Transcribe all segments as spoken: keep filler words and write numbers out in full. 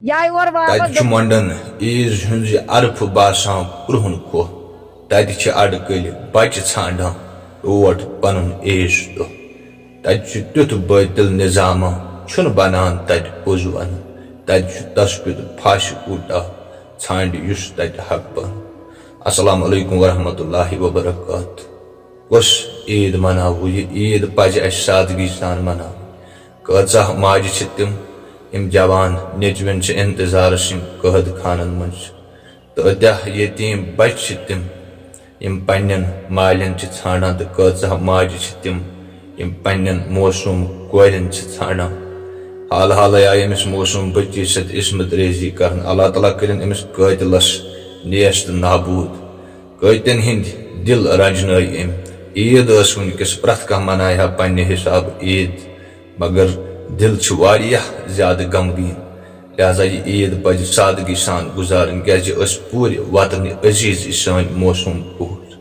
یا یور تتہِ واپس چھُ دوٚپ- مۄنڈن عیٖز ہُنٛد یہِ عرفہٕ باسان کرٛہُن کھوہ۔ تتہِ چھِ اڈٕ کٔلۍ بچہِ ژھانڈان روٹ پنُن عیٖز دۄہ۔ تتہِ چھُ تیُتھ بٲطل نظامہ، چھُنہٕ بنان تتہِ پوٚز ونُن۔ تتہِ چھُ تسکیُت پھش اوٗٹا، ژھانڈِ یُس تتہِ حق پنُن۔ السلام علیکم ورحمۃ اللہ وبرکاتہ۔ کۄس عیٖد مناوو؟ یہِ عیٖد پزِ اسہِ سادگی سان مناوٕنۍ۔ کۭژاہ ماجہِ چھِ تِم، یِم جوان نیٚچوٮ۪ن چھِ انتظارس یِم قٲد خانن منٛز چھِ۔ تہٕ کۭتیاہ یتیٖم بچہِ چھِ تِم، یِم پننٮ۪ن مالٮ۪ن چھِ ژھانڈان، تہٕ کۭژاہ ماجہِ چھِ تِم، یِم پننٮ۪ن معصوم کورٮ۪ن چھِ ژھانڈان۔ حال حالے آیہِ أمِس معصوم بچی سۭتۍ عصمت ریزی کرنہٕ۔ اللہ تعالیٰ کٔرِن أمِس قٲتلس نیست نابود۔ قٲتلن ہٕنٛدۍ دِل رنجنٲوۍ أمۍ۔ عیٖد ٲس وٕنکیٚس پرٛٮ۪تھ کانٛہہ منایہِ ہا پننہِ حسابہٕ عیٖد، مگر دِل چھِ واریاہ زیادٕ غمگیٖن۔ لہذا یہِ عیٖد پزِ سادگی سان گُزارٕنۍ، کیازِ أسۍ پوٗرٕ وطنہِ عزیز یہِ سٲنۍ معصوم کوٗر۔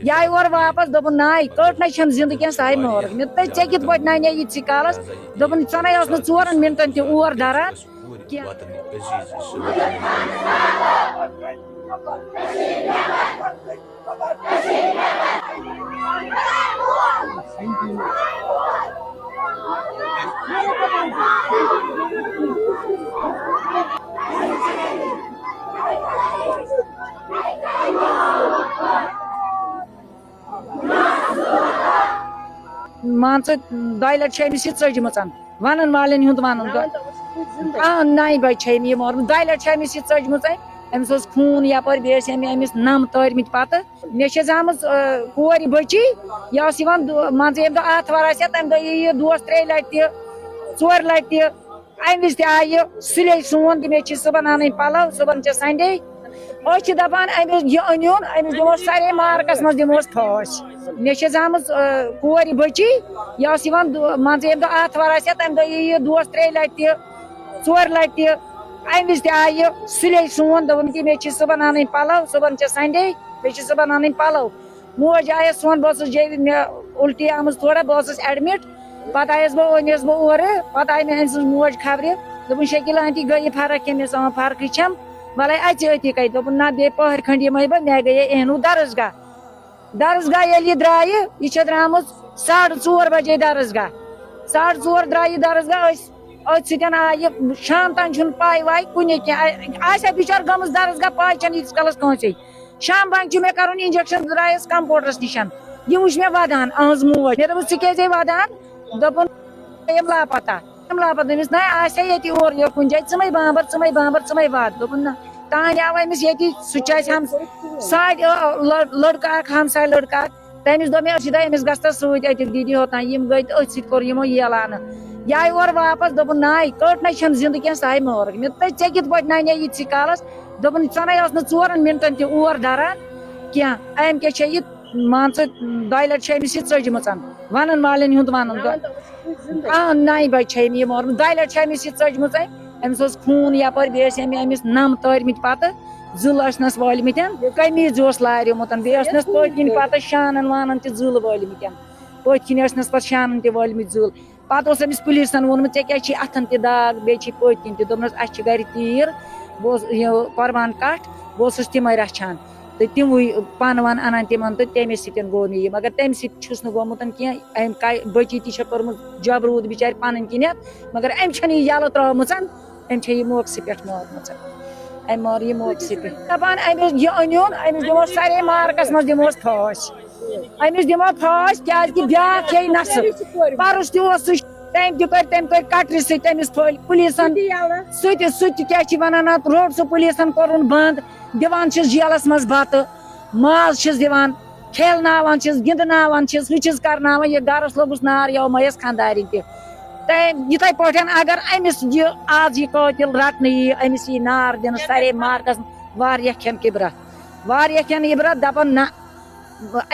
یا یور واپس دوٚپُن، ناے، کٔٹ نَے چھَم زِندٕ کینٛہہ، سۄ آیہِ مٲرِتھ۔ مےٚ دوٚپ، ژےٚ کِتھ پٲٹھۍ نَنے یہِ ژٕ کالَس؟ دوٚپُن، ژٕ نَے ٲس نہٕ ژورَن مِنٹَن تہِ اور دَران کینٛہہ۔ مان ژٕ، دۄیہِ لٹہِ چھِ أمِس یہِ ژٔجمٕژ۔ ونن والٮ۪ن ہُنٛد ونُن گوٚو۔ آ، نَیہِ بجہِ چھِ أمۍ یہِ مورمُت۔ دۄیہِ لٹہِ چھِ أمِس یہِ ژٔجمٕژ۔ أمِس اوس خوٗن یپٲرۍ، بیٚیہِ ٲسۍ أمۍ أمِس نَم تٲرمٕتۍ پتہٕ۔ مےٚ چھِ زامٕژ، آ، کورِ بٔچی، یہِ ٲس یِوان دو-، مان ژٕ، ییٚمہِ دۄہ آتھوار آسہِ ہا، تَمہِ دۄہ یی یہِ دوس ترٛیٚیہِ لٹہِ تہِ، ژورِ لٹہِ تہِ۔ اَمہِ وِزِ تہِ آیہِ سُلے سون، مےٚ چھِ صُبحن اَنٕنۍ پَلو، صُبحن چھِ Sunday۔ أسۍ چھِ دَپان، أمِس یہِ أنِوُن، أمِس دِمو سارے مارکَس منٛز دِموس پھٲسۍ۔ مےٚ چھِ زامٕژ، آ، کورِ بٔچی، یہِ ٲس یِوان دو-، مان ژٕ، ییٚمہِ دۄہ آتھوار آسہِ ہا، تَمہِ دۄہ یی یہِ دوس ترٛیٚیہِ لَٹہِ تہِ، ژورِ لَٹہِ تہِ۔ اَمہِ وِزِ تہِ آیہِ سُلے سون، دوٚپُن کہِ مےٚ چھِ صُبحن اَنٕنۍ پَلو، صُبحن چھِ Sunday، مےٚ چھِ صُبحن اَنٕنۍ پَلو۔ موج آیَس سون، بہٕ ٲسٕس جیٚمہِ، مےٚ اُلٹی آمٕژ تھوڑا، بہٕ ٲسٕس admit۔ پَتہٕ آیَس بہٕ، أنِس بہٕ اورٕ، پَتہٕ آیہِ مےٚ أمۍ سٕنٛز موج خبرِ، دوٚپُن، "شکیٖل آنٹی، گٔیہِ فرق کینٛہہ؟" مےٚ دوٚپُن، "فرقٕے چھَم، وَلَے اَژِ أتی کَتہِ؟" دوٚپُن، "نہ، بیٚیہِ پٔہر کھنٛڈ یِمَے بہٕ، مےٚ گٔیے اہنوٗ درسگاہ۔" درسگاہ ییٚلہِ یہِ درٛایہِ، یہِ چھےٚ درٛامٕژ ساڑٕ ژور بجے درسگاہ۔ ساڑٕ ژور درٛایہِ یہِ درسگاہ، أسۍ أتھۍ سۭتۍ آیہِ، شام تام چھُنہٕ پَے وَے کُنہِ کینٛہہ۔ آ-، آسہِ ہا بِچار گٔمٕژ درسگاہ، پَے چھَنہٕ ییٖتِس کالَس کٲنٛسے۔ شام بانٛگ چھُ مےٚ کَرُن injection، درٛایَس کمپوڈرَس نِش۔ یہِ وٕچھ مےٚ وَدان، أہٕنٛز موج۔ مےٚ دوٚپُس، "ژٕ کیٛازِ ٲے وَدان؟" دوٚپُن، "یِم لاپَتہ، یِم لاپَتہ۔" دوٚپمَس، "نہ، آسہِ ہا ییٚتی اورٕ یورٕ کُنہِ جایہِ، ژٕ مَے بامبَر، ژٕ مَے بامبَر، ژٕ مَے وَد۔" دوٚپُن، "نہ۔" تانۍ آو أمِس ییٚتی، سُہ چھُ اَسہِ ہم-، ساڑِ، ٲ، لڑ-، لڑکہٕ اکھ، ہمساے لڑکہٕ اکھ۔ تٔمِس دوٚپ مےٚ، "أسۍ چھِ دَپان أمِس گژھ تَس سۭتۍ اَتیُک دیٖدی ہوتام۔" یِم گٔے تہٕ أتھۍ سۭتۍ کوٚر یِمو یہِ اعلانہٕ۔ یہِ آیہِ اورٕ واپس، دوٚپُن، "ناے، کٔٹ نَے چھَم زِندٕ کینٛہہ، سۄ آیہِ مٲرٕکھ۔" مےٚ دوٚپ، "ژےٚ کِتھ پٲٹھۍ نَنے یہِ ژِ کالَس؟" دوٚپُن، "ژٕ نَے ٲس نہٕ ژورَن مِنٹَن تہِ اور دَران کینٛہہ۔ أمۍ کیٛاہ چھےٚ یہِ، مان ژٕ، دۄیہِ لَٹہِ چھےٚ أمِس یہِ ژٔجمٕژ۔ وَنَن والٮ۪ن ہُنٛد وَنُن گوٚو۔" آ، نَیہِ بَجہِ چھےٚ أمۍ یہِ مورمُت۔ دۄیہِ لَٹہِ چھےٚ أمِس یہِ ژٔجمٕژ۔ أمِس اوس خوٗن یَپٲرۍ، بیٚیہِ ٲسۍ أمۍ أمِس نَم تٲرمٕتۍ پَتہٕ۔ زُل ٲسنَس وٲلمٕتۍ، قمیٖض اوس لاریومُت، بیٚیہِ ٲسنَس پٔتۍ کِنۍ پَتہٕ شانَن وانَن تہِ زُل وٲلمٕتۍ۔ پٔتۍ کِنۍ ٲسنَس پَتہٕ شانَن تہِ وٲلمٕتۍ زُل۔ پَتہٕ اوس أمِس پُلیٖسَن ووٚنمُت، "ژےٚ کیٛازِ چھی اَتھَن تہِ داغ، بیٚیہِ چھی پٔتۍ کِنۍ تہِ؟" دوٚپنَس، "اَسہِ چھِ گَرِ تیٖر، بہٕ اوس یہِ قۄربان کَٹھ، بہٕ اوسُس تِمَے رَچھان۔ تہٕ تِموٕے پَن وَن اَنان تِمَن، تہٕ تَمے سۭتۍ گوٚو مےٚ یہِ۔ مگر تَمہِ سۭتۍ چھُس نہٕ گوٚمُت کینٛہہ، أمۍ کَے-، بٔچی تہِ چھےٚ کٔرمٕژ جبروٗد بِچارِ پَنٕنۍ کِنٮ۪تھ، مگر أمۍ چھَنہٕ یہِ یَلہٕ ترٛٲومٕژ۔" أمۍ چھےٚ یہِ موقعہٕ سٕے پٮ۪ٹھ مٲرمٕژ۔ أمۍ مٲر یہِ موقعہٕ سٕے پٮ۪ٹھ۔ دَپان، أمِس یہِ أنِوُن، أمِس دِمو سارے مارکَس منٛز دِموس پھٲسۍ۔ أمِس دِمو پھٲسۍ، کیٛازِ کہِ بیٛاکھ ییٚیہِ نَسٕر۔ پَرُس تہِ اوس سُہ، تٔمۍ تہِ کٔرۍ، تٔمۍ کٔرۍ کَٹرِ سۭتۍ تٔمِس پھٔلۍ۔ پُلیٖسَن سُہ تہِ، سُہ تہِ کیٛاہ چھِ وَنان اَتھ، روٚٹ سُہ پُلیٖسَن، کوٚرُن بنٛد، دِوان چھِس جیلَس منٛز بَتہٕ۔ ماز چھِس دِوان، کھیلناوان چھِس، گِنٛدناوان چھِس، ہُہ چھِس کرناوان، یہِ گرس لوٚگُس نار، یہِ آو مَیَس خانٛدارِنۍ تہِ۔ تہٕ یِتھَے پٲٹھۍ اگر أمِس یہِ آز یہِ قٲتِل رٹنہٕ یی، أمِس یی نار دِنہٕ سارے مارکس، واریاہ کھٮ۪ن عبرت، واریاہ کھٮ۪ن عبرت، دَپان نہ،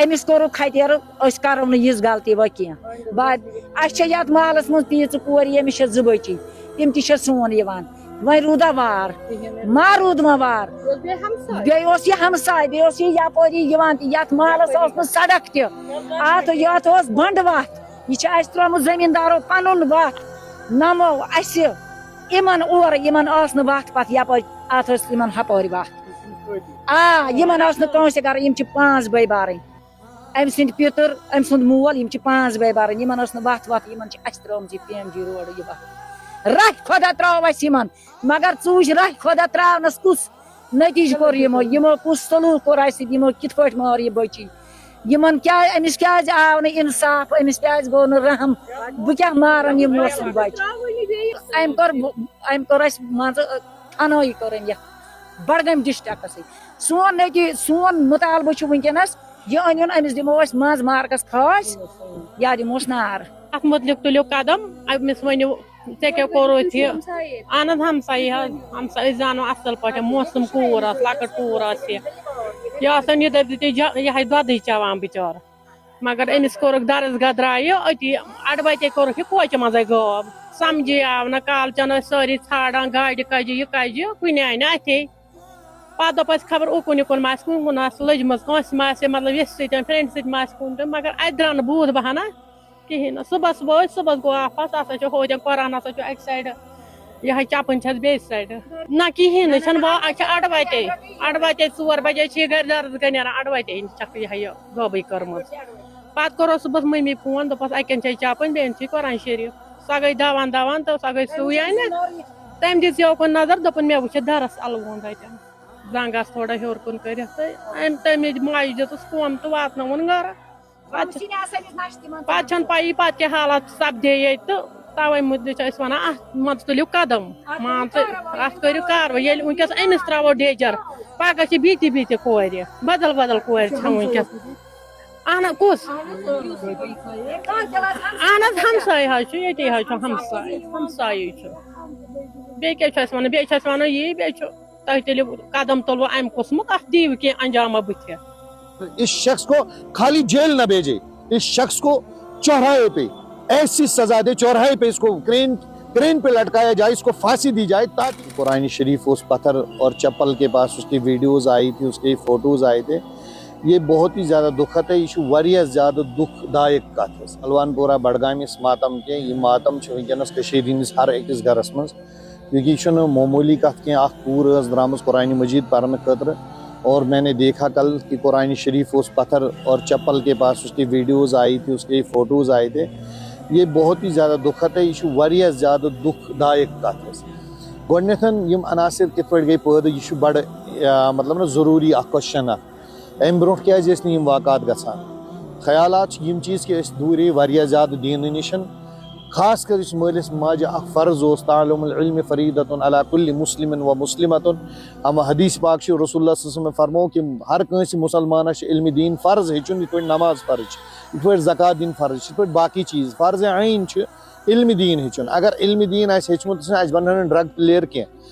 أمِس کوٚرُکھ کھتیرٕ، أسۍ کرو نہٕ یِژھ غلطی وۄنۍ کینٛہہ۔ بعد اَسہِ چھےٚ یَتھ محلس منٛز تیٖژٕ کورِ، ییٚمِس چھےٚ زٕ بٔچی، تِم تہِ چھےٚ سون یِوان۔ وۄنۍ روٗدا وار، ما روٗد ما وار؟ بیٚیہِ اوس یہِ ہمساے، بیٚیہِ اوس یہِ یپٲری یِوان تہِ، یتھ محلس ٲس نہٕ سڑک تہِ، اتھ، یتھ اوس بنڈٕ وتھ۔ یہِ چھِ اسہِ ترٲومٕژ زٔمیٖندارو پنُن وتھ، نمو اسہِ۔ یِمن اورٕ، یِمن ٲس نہٕ وَتھ پَتھ یَپٲرۍ، اَتھ ٲس یِمن ہَپٲرۍ وَتھ۔ آ، یِمن ٲس نہٕ کٲنٛسہِ کَرٕنۍ، یِم چھِ پانٛژھ بٲے بارٕنۍ۔ أمۍ سٕنٛدۍ پِتُر، أمۍ سُنٛد مول، یِم چھِ پانٛژھ بٲے بارٕنۍ۔ یِمن ٲس نہٕ وَتھ وَتھ، یِمن چھِ اَسہِ ترٲومٕژ یہِ پی ایم جی روڈ یہِ وَتھ۔ رَتھ خۄدا ترٛٲو اَسہِ یِمن، مگر ژٕ وٕچھ رَتھ خۄدا ترٛاونَس کُس نٔتیٖجہٕ کوٚر یِمو۔ یِمو کُس سلوٗک کوٚر اَسہِ سۭتۍ، یِمو کِتھ پٲٹھۍ مٲر یہِ بٔچی؟ یِمن کیٛازِ، أمِس کیٛازِ آو نہٕ اِنصاف، أمِس کیٛازِ گوٚو نہٕ رحم؟ بہٕ کیٛاہ مارَن یِم موسوٗم بَچہِ؟ أمۍ کوٚر، أمۍ کوٚر اَسہِ مان ژٕ تھنٲیی کٔر أمۍ یَتھ بڈگٲمۍ ڈسٹرکٹسٕے۔ سون نٔتی، سون مُطالبہٕ چھُ وٕنکیٚنَس یہِ أنِوُن، أمِس دِمو أسۍ منٛز مارکس کھٲسۍ یا دِموس نار۔ اَتھ مُتعلِق تُلِو قدم، أمِس ؤنِو، ژےٚ کیٛاہ کوٚرُتھ یہِ؟ اَہن حظ، ہمسایہِ حظ، ہمسایہِ، أسۍ زانو اَصٕل پٲٹھۍ، موسوٗم کوٗر ٲس، لۄکٕٹ کوٗر ٲس یہِ۔ یہِ ٲس أمۍ، یہِ دٔپۍ دِتُے جا-، یہِ ہَے دۄدٕے چٮ۪وان بِچٲر۔ مگر أمِس کوٚرُکھ درس گاہ درٛایہِ أتی، اَڑٕ وَتے کوٚرُکھ یہِ کوچہِ منٛزَے غٲب۔ سَمجی آو نہٕ، کالچَن ٲسۍ سٲری ژھانٛڈان، گاڑِ کَجہِ، یہِ کَجہِ، کُنہِ آیہِ نہٕ اَتھے۔ پَتہٕ دوٚپ اَسہِ، خبر اُکُن یُکُن ما آسہِ، کُنہِ کُن آسہِ لٔجمٕژ، کٲنٛسہِ ما آسہِ، مطلب، ییٚژھِ سۭتۍ، فرٛینٛڈِ سۭتۍ ما آسہِ کُنہِ تہِ، مگر اَتہِ درٛاو نہٕ بوٗد بہانہ کِہیٖنۍ نہٕ۔ صُبحَس وٲتۍ، صُبحَس گوٚو آفَس، آسان چھُ ہورٕ کۄران، آسان چھُ اَکہِ سایڈٕ، یِہوٚے چَپٕنۍ چھَس بیٚیہِ سایڈٕ۔ نہ کِہیٖنۍ نہٕ چھَنہٕ، وۄنۍ اَسہِ چھِ اَڑٕ وَتے، اَڑٕ وَتے ژور بَجے چھِ یہِ گَرِ درس گٔے نیران، اَڑٕ وَتے چھَکھ یِہوٚے یہِ غٲبٕے کٔرمٕژ۔ پَتہٕ کوٚرُس صُبحَس مٔمی فون، دوٚپُس، اَتٮ۪ن چھے چَپٕنۍ، بیٚیہِ أنۍ چھِ قرآن شریٖف۔ سۄ گٔے دَوان دَوان تہٕ سۄ گٔے سُے اَنہِ۔ تٔمۍ دِژ یوکُن نظر، دوٚپُن، مےٚ وٕچھِ درس اَلوُنٛد اَتٮ۪ن۔ زنٛگ آسہٕ تھوڑا ہیوٚر کُن کٔرِتھ تہٕ أمۍ، تٔمۍ ماجہِ دِژٕس کۄم تہٕ واتنٲوُن گَرٕ۔ پَتہٕ چھِ، پَتہٕ چھَنہٕ پَیی پَتہٕ کیٛاہ حالات سَپدے ییٚتہِ تہٕ تَوَے موٗجوٗب چھِ أسۍ وَنان، اَتھ منٛز تُلِو قدم، مان ژٕ، اَتھ کٔرِو کاروٲیی۔ ییٚلہِ وٕنکٮ۪س أمِس ترٛاوو ڈیجَر، پَگاہ چھِ بیٚیہِ تہِ، بیٚیہِ تہِ کورِ، بدل بدل کورِ چھےٚ وٕنکٮ۪س۔ اہن حظ، کُس؟ اہن حظ، ہمساے حظ چھُ، ییٚتی حظ چھُ ہمساے، ہمسایہِ چھُ۔ بیٚیہِ کیٛاہ چھُ اَسہِ وَنُن؟ بیٚیہِ چھُ اَسہِ وَنُن یی، بیٚیہِ چھُ تۄہہِ تیٚلہِ قدم تُلوٕ اَمہِ قٕسمُک، اَتھ دِیِو کینٛہہ انجامہ بٕتھِ۔ اس شخص کو خالی جیل نہ بھیجے، اس شخص کو چوراہے پہ ایسی سزا دے، چوراہے پہ اس کو کرین، کرین پہ لٹکایا جائے، اس کو پھانسی دی جائے، تاکہ قرآن شریف اس پتھر اور چپل کے پاس اس کی ویڈیوز آئی تھی، اس کے فوٹوز آئے تھے۔ یہ بہت ہی زیادٕ دُکھد ہے، یہِ چھُ واریاہ زیادٕ دُکھ دایک کتھ حظ۔ الوان پورہ بڈگامِس ماتم کینٛہہ، یہِ ماتم چھُ وٕنکیٚنس کٔشیٖرِ ہٕنٛدِس ہر أکِس گرس منٛز، کیونکہ یہِ چھُنہٕ معموٗلی کتھ کینٛہہ۔ اکھ کوٗر ٲس درٛامٕژ قرآن مجید پرنہٕ خٲطرٕ، اور میں نے دیکھا کل کہ قرآن شریف اس پتھر اور چپل کے پاس اس کی ویڈیوز آئی تھی، اس کے فوٹوز آئے تھے۔ یہ بہت ہی زیادٕ دُکھد ہے، یہِ چھُ واریاہ زیادٕ دُکھ دایک کتھ حظ۔ گۄڈٕنیتھ یِم عناصر کِتھ پٲٹھۍ گٔے پٲدٕ، یہِ چھُ بڑٕ، آ، مطلب نہ، ضروٗری اکھ کوسچن اکھ۔ امہِ برونٛٹھ کیٛازِ ٲسۍ نہٕ یِم واقعات گژھان؟ خیالات چھِ یِم چیٖز کہِ أسۍ دوٗرے واریاہ زیادٕ دیٖنہٕ نِش۔ خاص کر یُس مٲلِس ماجہِ اکھ فرض اوس، تعلم العلم فریضۃ علی کل مسلم و مسلمۃ۔ اما حدیث پاک چھُ، رسول اللہ صلی اللہ علیہ وسلم فرموو کہِ ہر کٲنٛسہِ مُسلمانس چھُ علم دین فرض ہیٚچھُن، یِتھ پٲٹھۍ نماز فرض چھِ، یِتھ پٲٹھۍ زکوٰۃ دِنۍ فرض چھِ، یِتھ پٲٹھۍ باقٕے چیٖز فرض عین چھِ علم دین ہیٚچھُن۔ اگر علم دین آسہِ ہیٚچھمُت، اَسہِ بنہٕ نہٕ ڈرگ پلیئر کینٛہہ۔